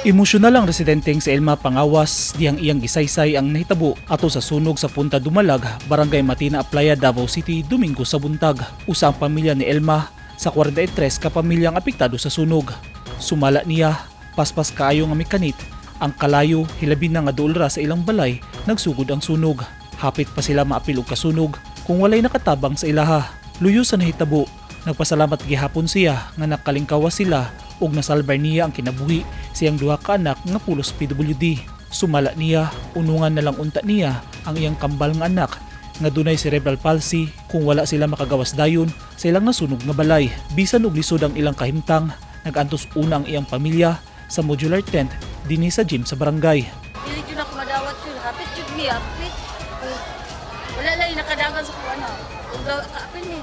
Emosyonal ang residenteng si Elma Pangawas dihang iyang gisaysay ang nahitabo ato sa sunog sa Punta Dumalag, Barangay Matina Aplaya, Davao City, Domingo sa buntag. Usa ang pamilya ni Elma sa 43 ka pamilyang apektado sa sunog. Sumala niya, paspas kaayo nga mikanit ang kalayo, hilabi na nga duol ra sa ilang balay nagsugod ang sunog. Hapit pa sila maapil og kasunog kung walay nakatabang sa ilaha. Luyo sa nahitabo, nagpasalamat gihapon siya nga nakalingkawas sila ug nasalbar niya ang kinabuhi siyang duha ka anak nga pulos PWD. Sumala niya, unungan na lang unta niya ang iyang kambal nga anak nga dunay cerebral palsy kung wala sila makagawas dayon sa ilang nasunog nga balay. Bisan og lisod ang ilang kahimtang, nagantos una ang iyang pamilya sa modular tent dinhi sa gym sa barangay. Dili jud ako madawat yun. Hapit jud mi, hapit. Kung wala lang yung nakadagan sa kuan. Kung daw kaapil ni.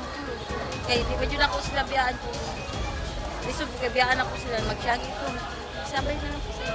Kay di ba jud ako sila biyaan kung lisod kay biyaan ako sila magsyagi ko. Sabay na lang ko sila.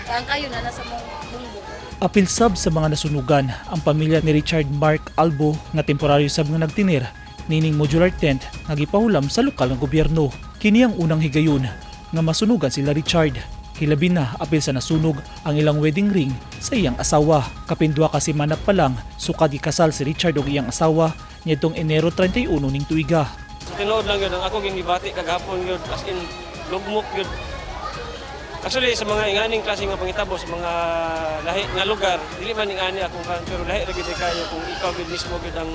Kaya ang kayo na nasa mong bungbo. Apil sab sa mga nasunugan ang pamilya ni Richard Mark Albo nga temporaryo sab nga nagtinir nining modular tent nga gipahulam sa lokal nga gobyerno. Kini ang unang higayon nga masunugan sila Richard. Hilabi na apil sa nasunog ang ilang wedding ring sa iyang asawa. Kapin 2 ka semana pa lang sukad gikasal si Richard og iyang asawa niadtong Enero 31 ning tuiga. Sa tinuod lang yun, ang ako ging gibati kagahapon yun, as in, lugmok yun. Actually, sa mga inganing klase nga pangitabo, sa mga lahi nga lugar, dili man ingani akong kan, pero lahi ra gyud kayo kung ikaw gyud mismo gyud ang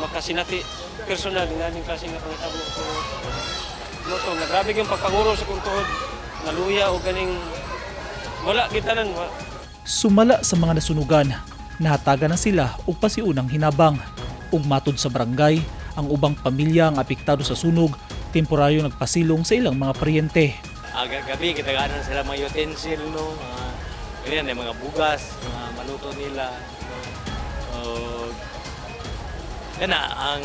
makasinati personal inganing klase nga pangitabo. So, no to, nga grabe gyud pagpanguro sa kong tuhod, naluya o ganing wala gyud tanan. Wa. Sumala sa mga nasunugan, nahatagan na sila og pasiunang hinabang. Ug matud sa barangay, ang ubang pamilya ang apektado sa sunog, temporaryo nagpasilong sa ilang mga paryente. Aga gabi kitaganan sila mga utensil, no, mga ganyan, yung mga bugas, mga maluto nila, no. So, yan na ang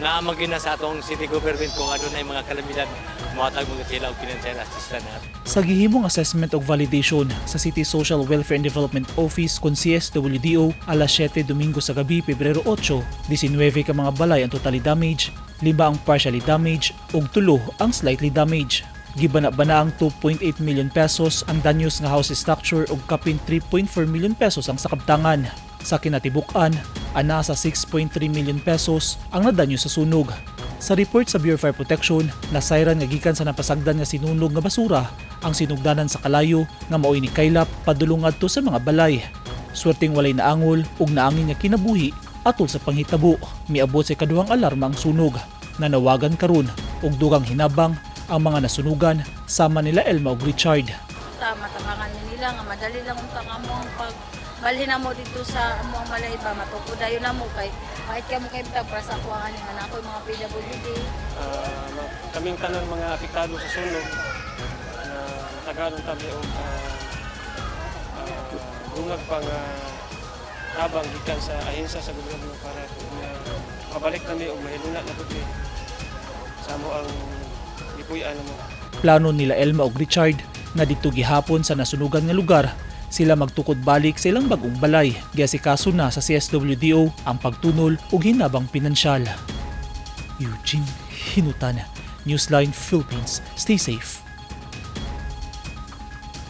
naamagin na sa atong city government kung ano na yung mga kalamidad, mohatag mga sila og financial assistance nato. Sa gihimong assessment og validation sa City Social Welfare and Development Office kon CSWDO alas 7 Domingo sa gabi, Pebrero 8, 19 ka mga balay ang totally damage, 5 ang partially damage ug 3 ang slightly damage. Gibana-bana ang 2.8 million pesos ang danyos nga house structure ug kapin 3.4 million pesos ang sakabtangan. Sa kinatibuk-an, ana sa 6.3 million pesos ang nadanyo sa sunog. Sa report sa Bureau of Fire Protection, nasayran nga gikan sa napasagdan nga sinunog nga basura ang sinugdanan sa kalayo nga maoy ni kaylap padulong ngadto sa mga balay. Swerteng walay naangol ug naangin nga kinabuhi atol sa panghitabo. Miabot sa ikaduhang alarma ang sunog. Nanawagan karon og dugang hinabang ang mga nasunugan sama nila Elma ug Richard. Ta matabangan ni nila nga madali lang unta nga mo ang pag balhin na mo dito sa amo ang balay ba, matukod dayon na mo kay kahit kamo kay bitag para sa ako ang aning anak ko mga PWD. Kaming tanan mga apektado sa sunog na mataganon tabi og bungag pa nga tabang gikan sa ahensya sa gobyerno para kung nga mabalik nami og mahiluna na pud mi sa amo ang gipuy-an namo. Plano nila Elma ug Richard nga didto gihapon sa nasunugan nga lugar sila magtukod balik sa ilang bagong balay. Giasikaso na sa CSWDO ang pagtunol ug hinabang pinansyal. Eugene Hinutan, Newsline Philippines. Stay safe.